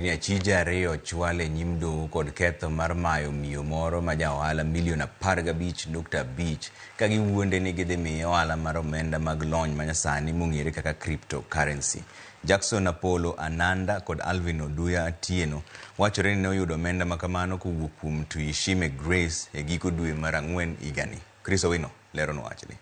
Ni achije ariyo ochwal e nyim doho kod ketho mar mayo miyo moro ma ja ohala milion 15.5 ka giwuonde ni gidhi miye ohala mar omenda mag lony manyasani mong'ere kaka cryptocurrency. Jackson Apollo Ananda kod Alvin Oduya Atieno wachore ni ne oyudo omenda makamano kowuok kuom Tuyishime Grace e giko dwe mar ang'wen higani. Chris Owino leronwa wachni.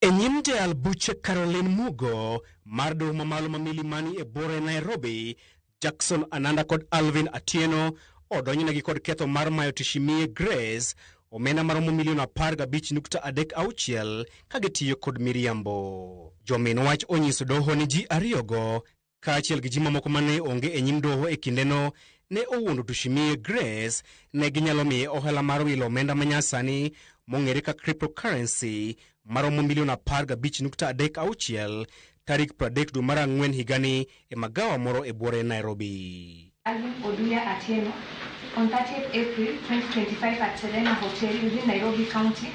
E nyim jayal buche Caroline Mugo mar doho mamalo ma Milimani e buore Nairobi, Jackson Ananda kod Alvin Atieno odonjnegi kod ketho mar mayo Tishimie Grace omenda maromo milion 15.36 ka gitiyo kod miriambo. Jomin wach onyiso doho ni ji ariyogo kaachiel gi ji mamoko mane onge e nyim doho e kindeno ne owuondo Tushimie Grace ne ginyalo miye ohala mar wilo omenda manyasani mong'ere ka cryptocurrency maromo milion 15.36 tarik 30 dwe mar ang'wen higani e magawa moro e buore Nairobi. Alvin Oduya Atieno on 30th April 2025 at Serena Hotel within Nairobi County,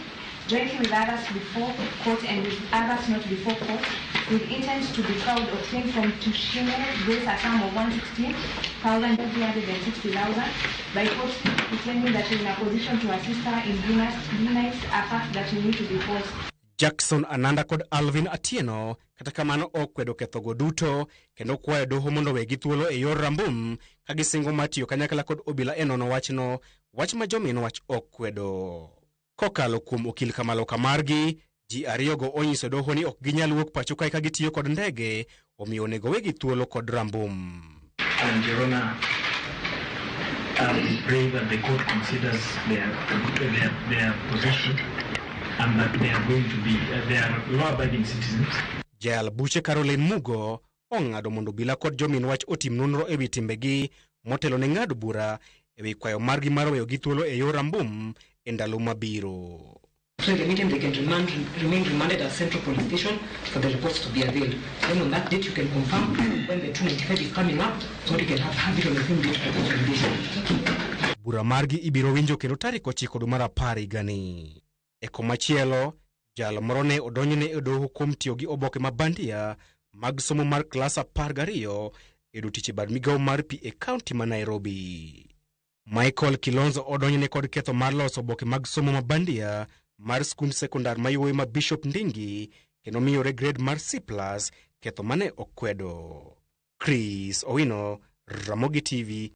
jointly with others before court and with others not before court, with intent to defraud, obtained from Tushime Grace a sum of 116,360,000 by falsely pretending that you're in a position to assist her in Brunei, a fact that you need to be false. Jackson Ananda kod Alvin Atieno kata kamano okwedo kethogo duto kendo kwayo doho mondo wegi thuolo e yor rambum ka gisingo mar tiyo kanyakla kod obila e nono wachno, wach ma jomin wach okwedo. Kokalo kuom okil Kamaloka margi, ji ariyogo onyiso doho ni ok ginyal wuok pacho kae ka gitiyo kod ndege, omiyo onego wegi thuolo kod rambum. And Your Honor, I pray that the court considers their position and that they are going to be, they are law-abiding citizens. Jayal buche Caroline Mugo ong'ado mondo obila kod jomin wach otim nonro ewi timbegi motelo ne ng'ado bura ewi kwayo margi mar weyogi thuolo e yor rambum e ndalo mabiro. So in the meantime, they can remain remanded at Central Police Station for the reports to be availed. Then on that date, you can confirm when the 295 is coming up, so that you can have it on the same date for consolidation. Bura margi ibiro winjo kendo tarik 9 dwe mar 10 higani. E komachielo, jal moro ne odonjne e doho kuom tiyo gi oboke ma bandia mag somo mar klas 12 e yudo tich e bad migawo mar pi e kaunti ma Nairobi. Michael Kilonzo odonjne kod ketho mar loso oboke mag somo ma bandia mar skund sekondar mayuoyi ma Bishop Ndingi kendo miyore grade mar C+, ketho mane okwedo. Chris Owino, Ramogi TV.